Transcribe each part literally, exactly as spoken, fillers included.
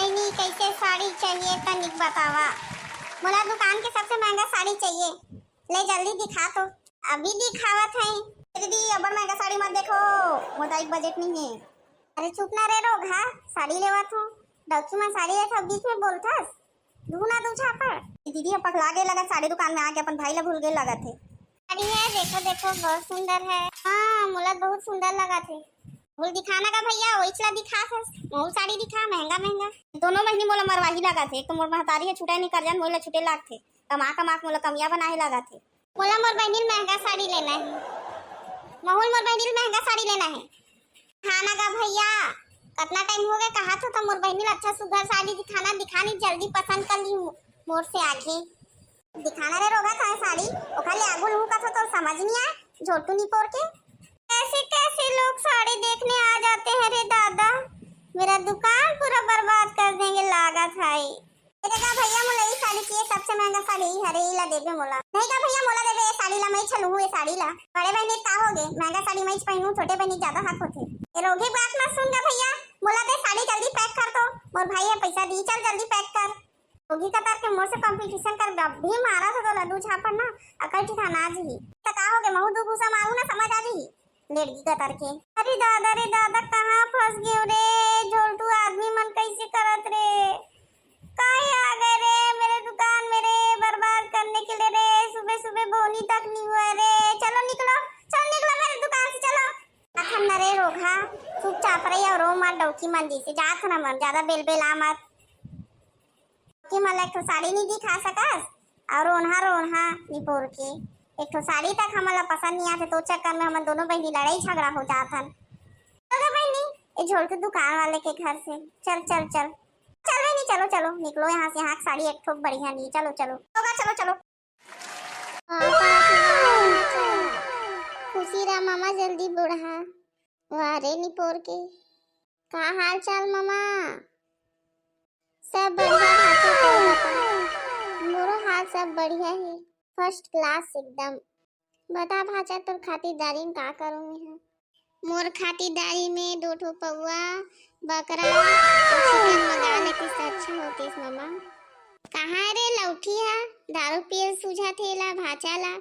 बहिनी, कैसे साड़ी चाहिए तनिक बतावा। मोला दुकान के सबसे महंगा साड़ी चाहिए। ले जल्दी दिखा तो। अभी दिखावत है। दीदी, अब्बड़ महंगा साड़ी मत देखो, मोर दाई बजट नहीं है। अरे चुप ना रे रोगहा, साड़ी लेवत हूँ। डौकी में साड़ी लेथव, बीच में बोलथस। दू ना दू झापड़। दीदी, अब पगला गए लगा, साड़ी दुकान में आके अपन भाई ला भूल गए लगा थे। साड़ी है, देखो देखो, बहुत सुंदर है। हाँ, मोला बहुत सुंदर लगा थे। भूल दिखाना का भैया, वही चला दिखा थे। महू साड़ी दिखा, महंगा महंगा। दोनों बहिनी मोला मरवाही लगा थे। एक तो मोर महतारी है, छुटे नहीं कर जान, मोला छुटे लाग थे। कमा कमा के मोला कमिया बनाए लगा थे। मोला मोर बहिनी ल महंगा साड़ी लेना है। महू ल मोर बहिनी ल महंगा साड़ी लेना है। हाँ ना गा भैया, कतना टाइम हो गए कहा था तो मोर बहिनी ल अच्छा सुघर साड़ी दिखाना, दिखा नहीं जल्दी पसंद कर ली हूँ मोर से आगे। दिखाना रे रोगहा था साड़ी, ओखा ले आगू लूँ कथो तो समझ नहीं आए, झोटू निपोर के। कैसे कैसे लोग साड़ी देखने आ जाते हैं रे दादा, मेरा दुकान पूरा बर्बाद कर देंगे लागत है। ए गा भैया, मोला ई साड़ी चाहिए, सबसे महंगा साड़ी ई हरे, ई ला देबे मोला। नहीं का भैया, मोला देबे ए साड़ी ला, मैं छलू हूँ ए साड़ी ला। बड़े बहनी का हो गे, महंगा साड़ी मैं पहनू, छोटे बहनी ज्यादा हक होथे। ए रोगी बात मत सुन गा भैया, मोला दे साड़ी जल्दी पैक कर तो, मोर भाई है पैसा दी, चल जल्दी पैक कर। रोगी कतर के मोर से कंपटीशन कर, अभी मारा था तो लड्डू झापड़ ना, अकल ठिकाना आ जही। त का हो गे, महू दू घूसा मारू ना, समझ आ जही। लेड़गी कतर के। अरे दादा रे दादा, कहाँ फंस गयो रे? झोलटू आदमी मन कैसे करत रे? काहे आ गए रे मेरे दुकान में रे, बर्बाद करने के लिए रे। सुबह सुबह बोनी तक नहीं हुआ रे। चलो निकलो, चलो निकलो मेरे दुकान से, चलो। अखन न रे रोगहा, चुपचाप रही और रो मत डौकी मन जैसे। जात ना मन, ज्यादा बेलबेला मत। कि मोला एक ठो साड़ी नहीं दिखा सकस? और ओन्हा रोन्हा निपोर के एक ठो साड़ी तक हमन ला पसंद नहीं आथे, तो चक्कर में हमन दोनों बहिनी लड़ाई झगड़ा हो जात हन। चल गा बहिनी, ए झोलटू दुकान वाले के घर से, चल चल चल। चल बहिनी, चलो चलो, निकलो यहाँ से, यहाँ के साड़ी एक ठो बढ़िया नहीं, चलो चलो। होगा, चलो चलो। खुशी रहा मामा, जल्दी बूढ़ा। वाह रे निपोर के, का हाल चाल मामा? सब बढ़िया भाचा, तोर बता। मोरो हाल सब बढ़िया हे, फर्स्ट क्लास एकदम। बता भाचा, तोर खातिरदारी में का करूँ मैं हा? मोर खातिरदारी में दो ठो पौवा, बकरा, अउ चिकन मंगा लेतिस त अच्छा होतिस मामा। कहाँ रे लौठी हा? दारू पियल सूझत हे एला, भाचा ला।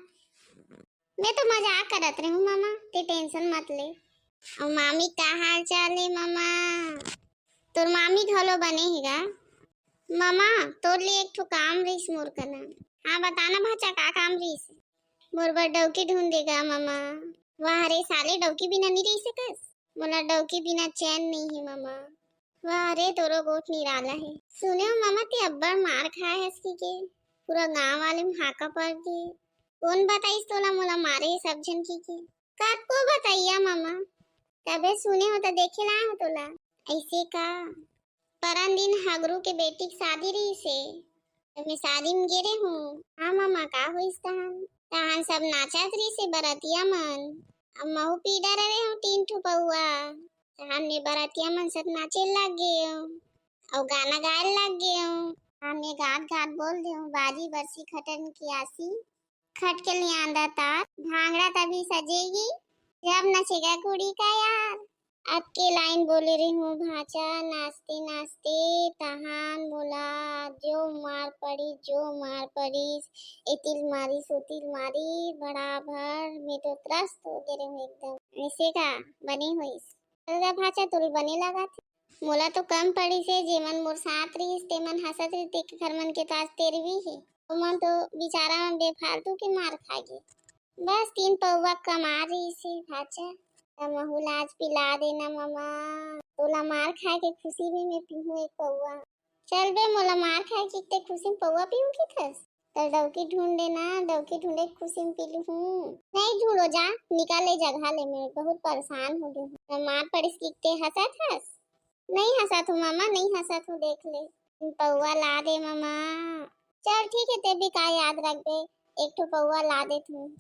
मैं तो मजाक करत रहूं मामा, ते टेंशन मत ले। अउ मामी का हाल चाल हे मामा? तोर मामी घलो बने हे गा? मामा, तोर ले एक ठो काम रहिस मोर कना। हाँ, बताना भाचा, का काम रहिस? मोर बर डौकी ढूंढ देगा मामा। वाह रे साले, डौकी बिना नहीं रह सकस। मोला डौकी बिना चैन नहीं है मामा। वाह रे, तोरो गोठ निराला है। सुने हो मामा, ते अब्बड़ मार खाए हस की के, पूरा गांव वाले में हाका पड़ गे। कौन बताइस तोला मोला मारे हे सब झन की के? कतको बताइया मामा, तबे सुने हो त देखे लाए हो तोला। ऐसे का? परन दिन हगरू के बेटी के शादी रहिस हे, त मैं शादी में गे रेहूं। हाँ मामा, का होइस तहन? तहन सब नाचत रहिस हे बरतिया मन। अब महू पी डरे रेहूं तीन ठो पौवा। तहन मैं बरतिया मन सब नाचे लग गेव। अउ गाना गाए लग गेव। तहन मैं गात गात बोल देव, बाजी बरसी खटन की आसी, खट के लियांदा तार, भांगड़ा तभी सजेगी, जब नचेगा कुड़ी का यार। अतके लाइन बोले रही हूँ भाचा, नाचते नाचते तहान मोला जो मार पड़ी, जो मार पड़ी, एतिल मारी, सोतिल मारी, बड़ा भर मैं तो त्रस्त हो गे रही हूँ एकदम। ऐसे का बने होइस? चल गा भाचा, तोल बने लगा थे। मोला तो कम पड़िस हे, जेमन मोर साथ रहिस, तेमन हंसत रहिस, तेके घर मन के तो आज तेरवी हे। ओमन तो बेचारा मन बेफालतू के मार खा गे। बस तीन पौवा कमा रहिस हे भाचा, त महू ला आज पिला देना ममा। तोला मार खाए के खुशी में मैं पीहूं एक पौवा। चल बे, मोला मार खाए के ते खुशी में पौवा पीहूं की थस? त डौकी ढूंढ लेना, डौकी ढूंढे के खुशी में पी लूहूं। नहीं ढूंढो जा, निकाल ले जगह ले, मैं बहुत परेशान हो गई हूँ। मैं मार पड़िस की ते हंसत हस? नहीं हंसत हूँ मामा, नहीं हंसत हूँ, देख ले। पौवा ला दे मामा। चल ठीक है, ते भी का याद रख दे, एक ठो पौवा ला दे तू।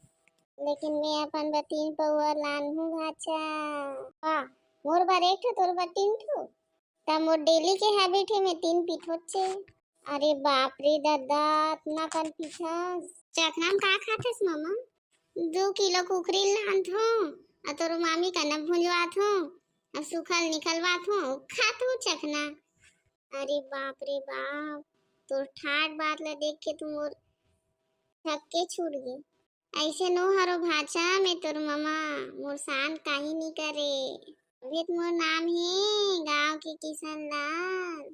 लेकिन मैं अपन बर तीन पौवा लान हूँ भाचा। वाह, मोर बर एक ठो, तोर बर तीन ठो। त मोर डेली के हैबिट हे, मैं तीन पीथों चे। अरे बाप रे ददा, अतना कन पीथस। चखना म का खाथस ममा? दू किलो कुकरी लानथों, अउ तोर मामी कना भुंजवाथों, अउ सुखल निकलवाथों, खाथों चखना। अरे बाप रे बाप, तोर ठाठ बात ला देख के तो मोर छक्के छूट गे। ऐसे नो हरो भांचा, मैं तोर ममा, मोर शांत काही नी करे। अभी तो मोर नाम हे गांव के किशन लाल।